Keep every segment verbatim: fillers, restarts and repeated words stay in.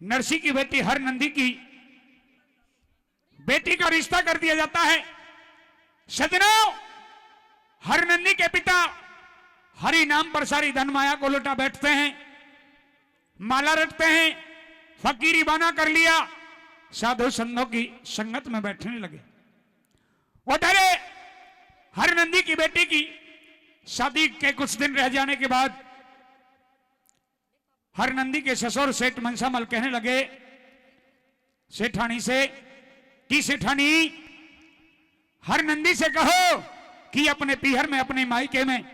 नरसी की बेटी हरनंदी की बेटी का रिश्ता कर दिया जाता है। सजनों, हरनंदी के पिता हरि नाम पर सारी धन माया को लुटा बैठते हैं, माला रटते हैं, फकीरी बाना कर लिया, साधु संतों की संगत में बैठने लगे। उधर हरनंदी की बेटी की शादी के कुछ दिन रह जाने के बाद हरनंदी के ससुर सेठ मनसामल कहने लगे सेठानी से कि सेठानी, हरनंदी से कहो कि अपने पीहर में, अपने मायके में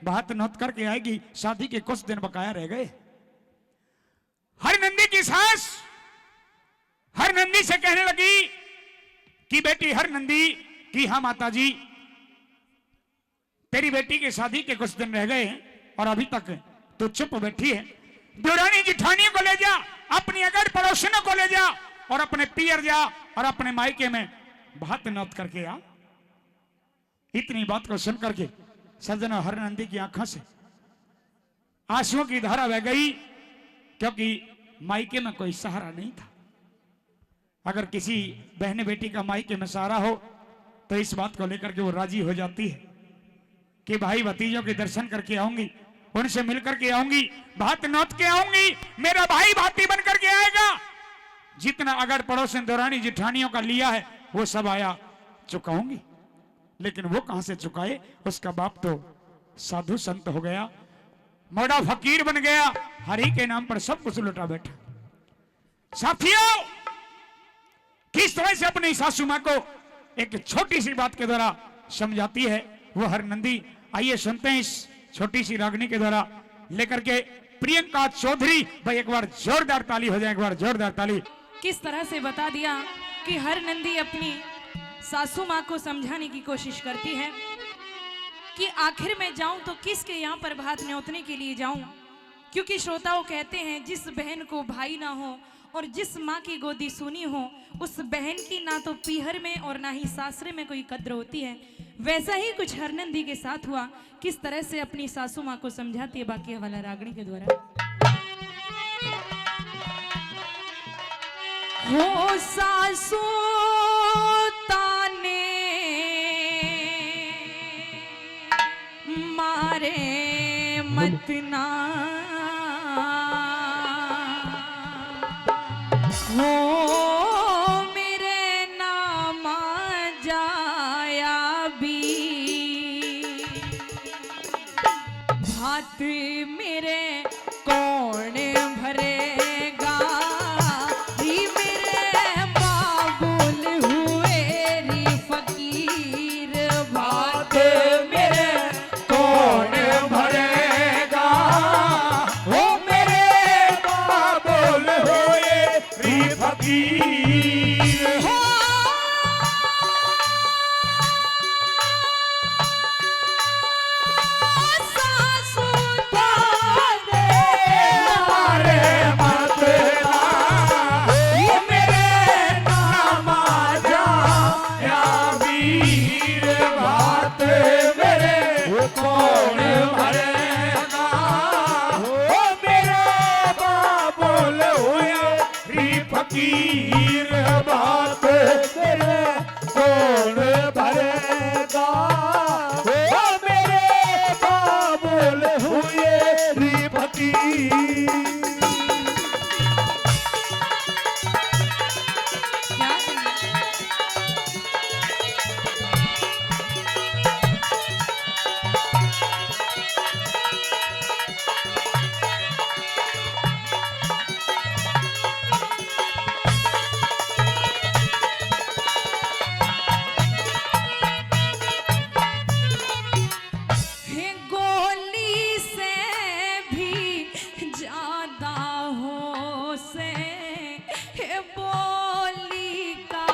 भात नौत करके आएगी, शादी के कुछ दिन बकाया रह गए। हरनंदी की सास हरनंदी से कहने लगी कि बेटी हरनंदी, कि हाँ माता जी, तेरी बेटी की शादी के कुछ दिन रह गए हैं और अभी तक तू चुप बैठी है। देवरानी जिठानियों को ले जा, अपनी अगल पड़ोसनों को ले जा और अपने पीहर जा और अपने मायके में भात नौत करके आ। इतनी बात को सुन करके सज्जनों, हरनंदी की आंखों से आंसुओं की धारा बह गई, क्योंकि मायके में कोई सहारा नहीं था। अगर किसी बहन बेटी का मायके में सहारा हो तो इस बात को लेकर के वो राजी हो जाती है कि भाई भतीजों के दर्शन करके आऊंगी, उनसे मिल करके आऊंगी, भात नौत के आऊंगी, मेरा भाई भाती बन करके आएगा। जितना अगड़ पड़ोस ने देवरानी जिठानियों का लिया है वो सब आया चुकाऊंगी। लेकिन वो कहां से चुकाए? उसका बाप तो साधु संत हो गया, मोड़ा फकीर बन गया, हरि के नाम पर सब कुछ लुटा बैठा। साथियों, किस तरह से अपनी सासू मां को एक छोटी सी बात के द्वारा समझाती है वो हरनंदी। आइए सुनते हैं इस छोटी सी रागनी के द्वारा लेकर के प्रियंका चौधरी। भाई एक बार जोरदार ताली हो जाए, एक बार जोरदार ताली। किस तरह से बता दिया कि हरनंदी अपनी सासू माँ को समझाने की कोशिश करती है कि आखिर मैं जाऊं तो किसके यहाँ पर भात न्योतने के लिए जाऊं, क्योंकि श्रोताओं कहते हैं, जिस बहन को भाई ना हो और जिस माँ की गोदी सूनी हो, उस बहन की ना तो पीहर में और ना ही सासरे में कोई कद्र होती है। वैसा ही कुछ हरनंदी के साथ हुआ। किस तरह से अपनी सासू माँ को समझाती है, बाकी हवाला रागनी के द्वारा। हो सासू ताने मारे मत ना, हो मेरे नामा जाया भी, भात मेरे कौन भरेगा? री मेरे बाबुल हुए री फकीर, भात मेरे कौन भरेगा? ओ मेरे बाबुल हुए री फकीर। हो सासू ताने मारे मत ना, ओ मेरे नामा जाया वीर, भात मेरे कौन भरेगा? ओ मेरे बाबुल हुए री फकीर, भात मेरे कौन भरेगा? ओ मेरे बाबुल हुए री फकीर। गोली से भी ज्यादा हो से बोली का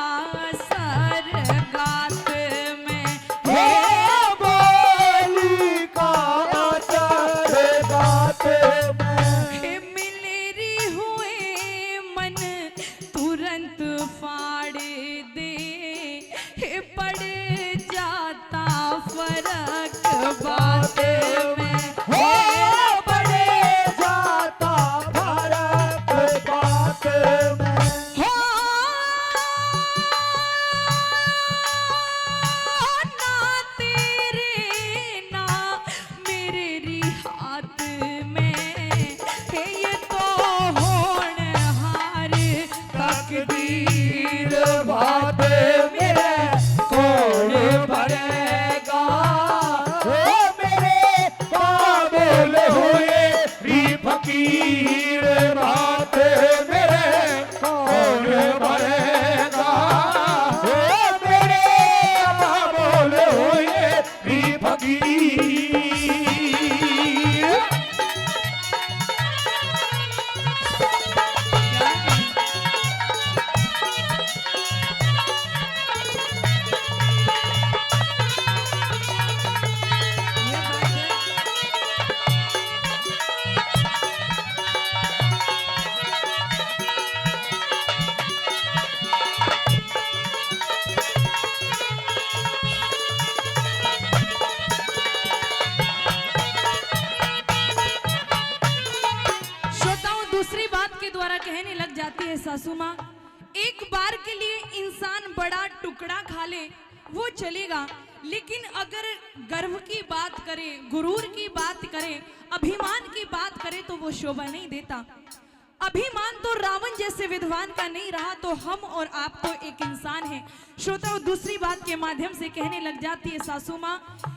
सर गात में, हे बोली का सर गात में। मिल रही हुए मन तुरंत फाड़ दे, पड़ जाता फर्क बात में। हो पड़ जाता फर्क बात बात के द्वारा कहने लग जाती है सासू माँ, एक बार के लिए इंसान बड़ा टुकड़ा खा ले, वो चलेगा, लेकिन अगर गर्व की बात करे, गुरूर की बात करे, अभिमान की बात करे, तो वो शोभा नहीं देता। अभिमान तो रावण जैसे विद्वान का नहीं रहा, तो हम और आप तो एक इंसान हैं। श्रोताओं, दूसरी बात के माध्यम से कहने लग जाती है सासू माँ,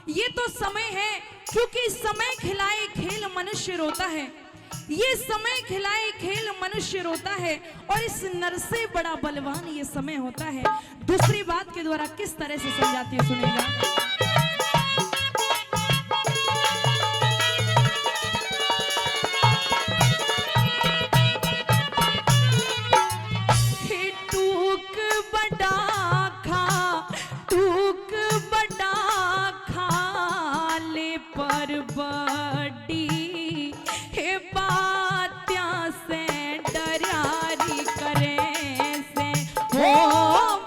ये तो समय है, क्योंकि समय खिलाए खेल मनुष्य रोता है। ये समय खिलाए खेल मनुष्य रोता है, और इस नर से बड़ा बलवान ये समय होता है। दूसरी बात के द्वारा किस तरह से समझाती है, सुनेगा। हे टूक बड़ा खा, टूक बड़ा खा ले पर बड़ी, हे बात्यां से डरारी करे से, हो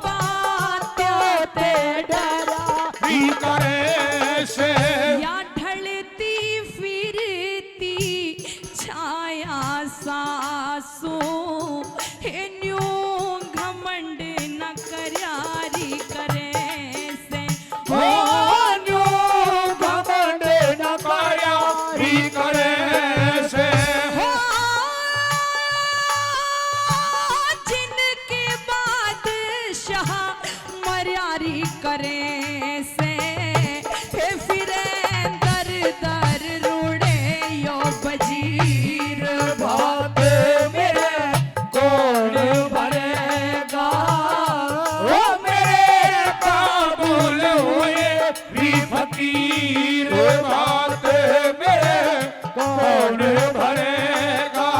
बात्यां ते डरारी करे से। या ढलती फिरती छाया सासू, हे न्यू घमंड न करयारी करे से। हो न्यू घमंड न करयारी करे से। हो जिनके बादशाह मर्यारी करे से, हे फिरे दर दर रूड़े यो वजीर। भात मेरे कौन भरेगा, ओ मेरे काबुल हुए भी फकीर। भात मेरे कौन भरेगा,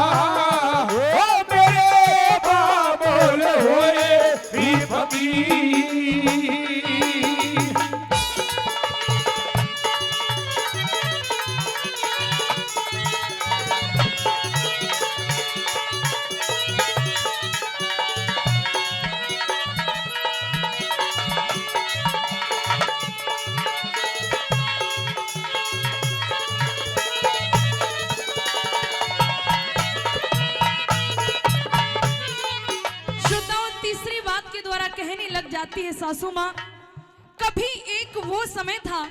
ओ मेरे काबुल हुए भी फकीर। श्रोताओं, तीसरी बात के द्वारा कहने लग जाती है सासू माँ, कभी एक वो समय था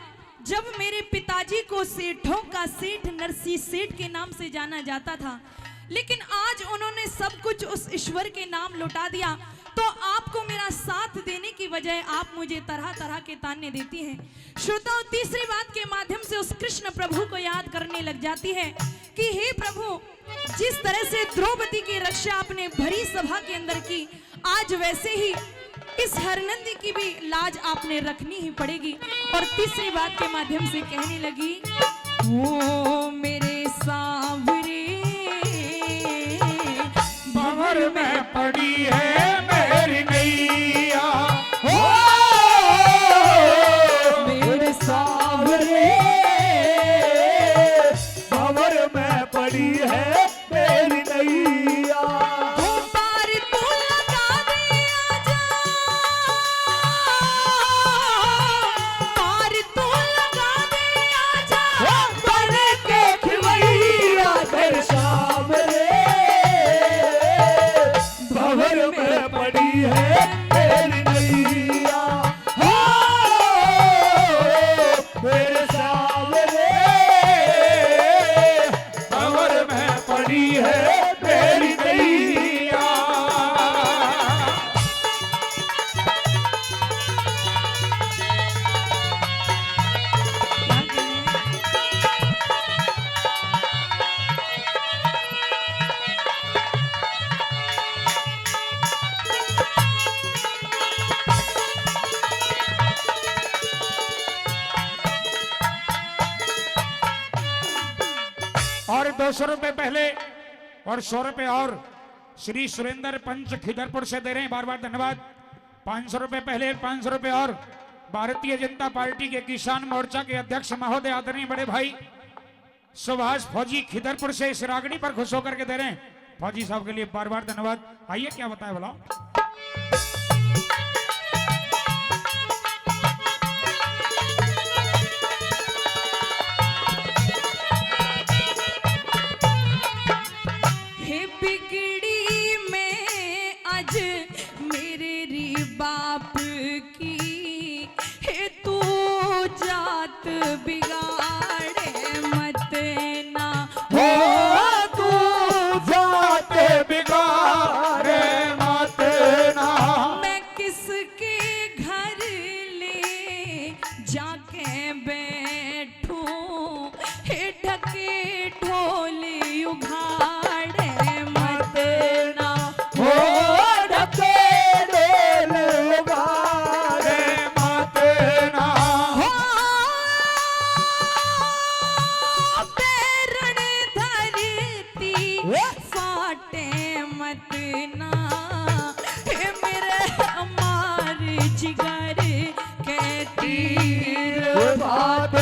जब मेरे पिताजी को सेठों का सेठ नरसी सेठ के नाम से जाना जाता था, लेकिन आज उन्होंने सब कुछ उस ईश्वर के नाम लौटा दिया। तो आपको मेरा साथ देने की बजाय आप मुझे तरह तरह के ताने देती हैं। श्रोताओं, तीसरी बात के माध्यम से उस कृष्ण प्रभु को याद करने लग जाती है कि हे प्रभु, जिस तरह से द्रौपदी की रक्षा आपने भरी सभा के अंदर की, आज वैसे ही इस हरनंदी की भी लाज आपने रखनी ही पड़ेगी। और तीसरी बात के माध्यम से कहने लगी, ओ मेरे सांवरे, भंवर में पड़ी है मेरी नैया। ओ मेरे सांवरे, भंवर में पड़ी है मेरी नैया। ओ पार तू लगा दे आजा, पार तू लगा दे आजा, बन के खिवैया मेरे सांवरे। भंवर में पड़ी है मेरी नैया। हो मेरे सांवरे, भंवर में पड़ी है मेरी नैया। और दो सौ रुपए पहले और सौ रुपए और श्री सुरेंद्र पंच खिदरपुर से दे रहे हैं, बार बार धन्यवाद। पाँच सौ रुपए पहले, पाँच सौ रुपए और भारतीय जनता पार्टी के किसान मोर्चा के अध्यक्ष महोदय आदरणीय बड़े भाई सुभाष फौजी खिदरपुर से इस रागनी पर खुश होकर के दे रहे हैं। फौजी साहब के लिए बार बार धन्यवाद। आइए, क्या बताए भला। हे बिग किड़ी में आज मेरे री बाप की, हे तू जात बिगाड़े मत ना। हो तू जात बिगाड़े मत ना। मैं किसके घर ले जाके बैठूं, हे ढके ढोल उघाड़े मत ना। हो ढके ढोल उघाड़े मत ना। हो बैरण धरती, वो फाटे मत ना। हे मेरे मार जिगर के तीर, बात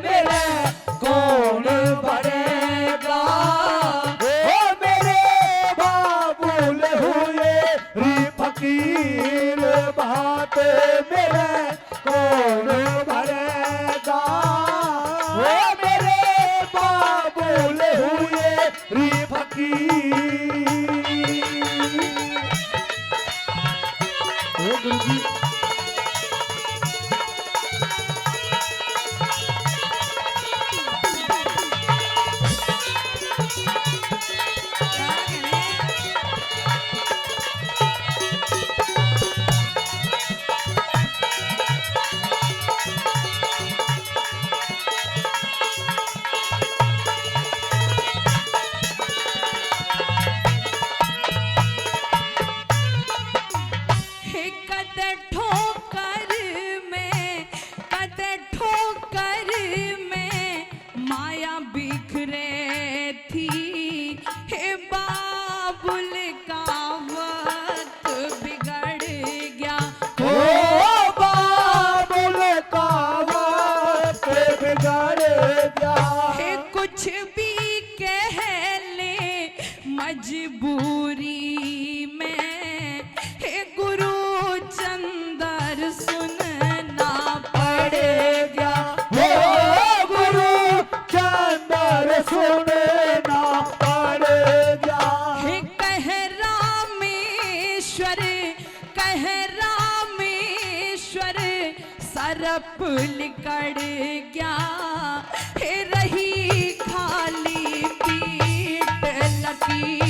मेरे कौन भरेगा? ओ मेरे बाबुल हुए री फकीर, बात मेरे कौन भरेगा? ओ मेरे बाबुल हुए री फकीर। ओ गुरु जी। हे कद ठोकर में, कद ठोकर में माया बिखरे थी। हे बाबुल का वक्त बिगड़ गया। ओ बाबुल का वक्त बिगड़ गया। हे कुछ भी कह ले मजबूरी में, हे गुरु चंदर सुनना पड़ गया। हो गुरु चंदर सुनना पड़ गया। हे कह रामेश्वर, कह रामेश्वर, सरप लिकड़ गया। हे रही खाली पीठ लकीर।